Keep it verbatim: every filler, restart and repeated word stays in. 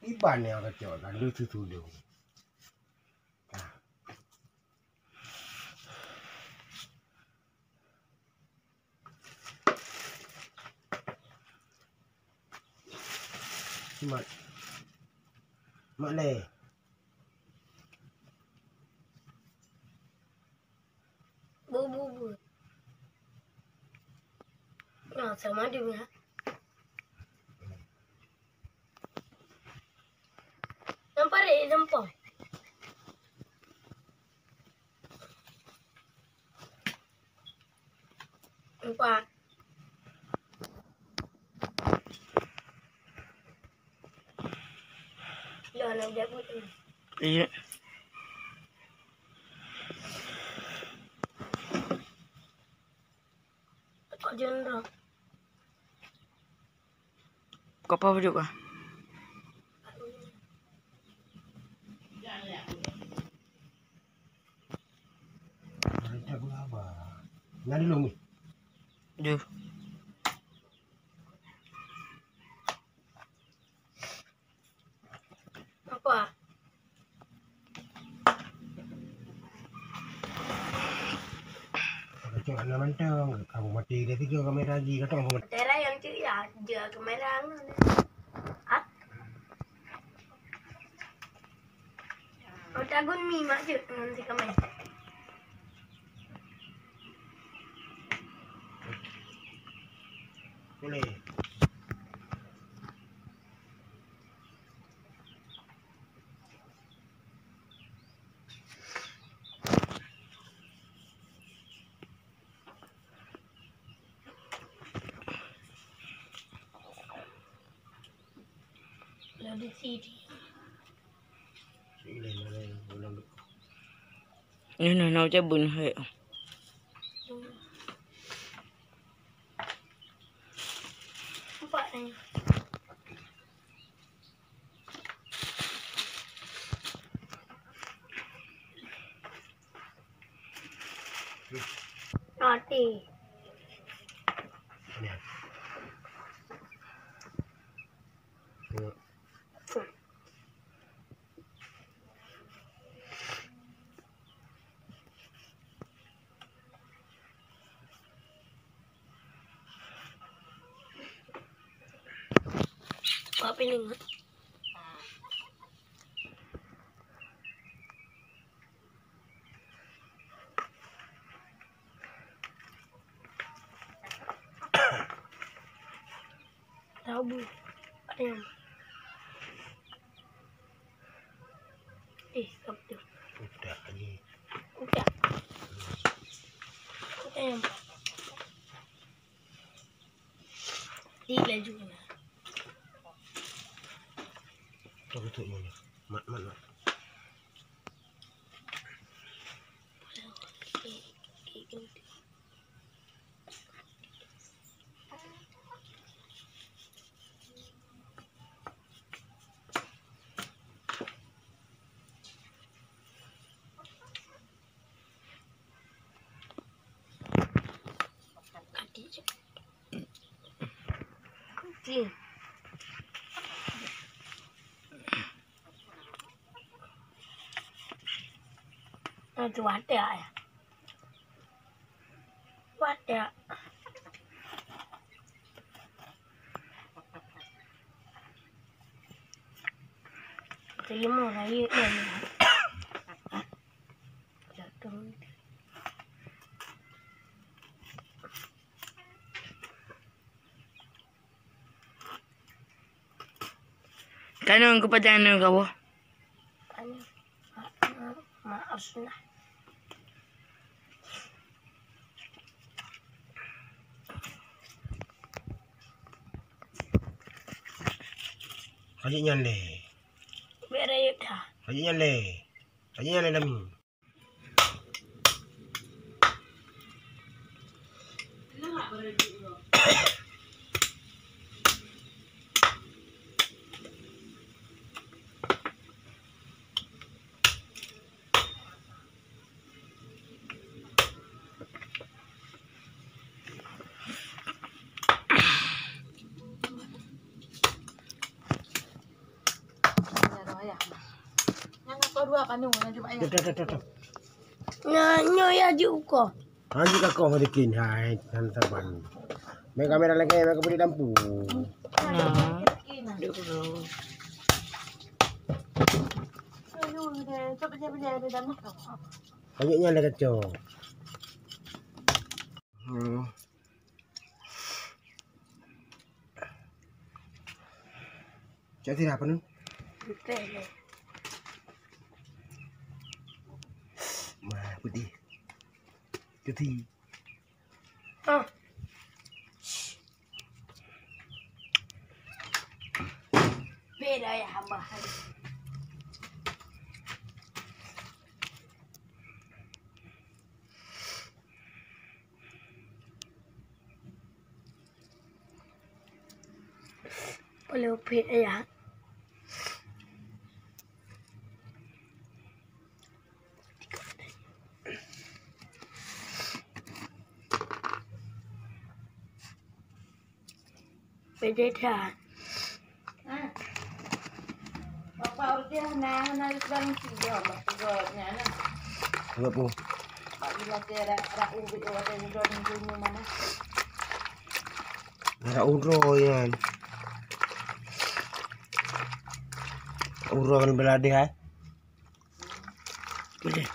Iban nyang kacok kan, lucu tudong. Mat. Mat lé. Bu, bu, bu. Nah, sama dia. Nampak dek lempong. Nampak. Ya, nak buat apa tu? Iya. Kok jendong? Kok apa duduk kah? Nyan dulu ni. Duh. Apa? Kacau anak mantong, kamu mati dia tiga kamera lagi, kata kamu mati. Tera yang tu ya, dia kamera. Ah? Oh, tagun mi mak cuk nanti kamera. Boleh. Nyoe na, na uja bun hai. Nampak ni. Roti. Apa ini? Tahu bu, ada yang. Eh, kap tu. Udah ni. Udah. Udah yang. Di laju ni. Tahu tu mana? Mat, mat, mat. Oke. Aduh, ada ya. Wadah. Terima raya ni. Jatuh. Tanong keupada anu kawoe. Maaf, nah. Kali nyan lé. Biar ayo dah. Kali nyan lé. Kali nyan lé Dami. Nyang ka dua kanu, nyang cuba ya. Dah, dah, dah, dah. Nah, nyoe ya ji uko. Ha, ji ka koh dikin, hai, tan saban. Mai kamera lagi, mai ka beri lampu. Nah. Aduh. Ayo, deh, coba dia beli ada dalam. Banyak nyang ada kacau. Hmm. Cak sirah apa nun? Putih. Wah, putih. Putih. Ah. Beda ya, hamba. Boleh upik ya. Pede that. Ah. Bapak urut dia na, na sedang tidur, bapak urutnya na. Kenapa? Pak bila dia ra-, rau, bik orang dia udah nunggu mana? Ra uroe nyan. Uroe kan beladeh, hai. Boleh.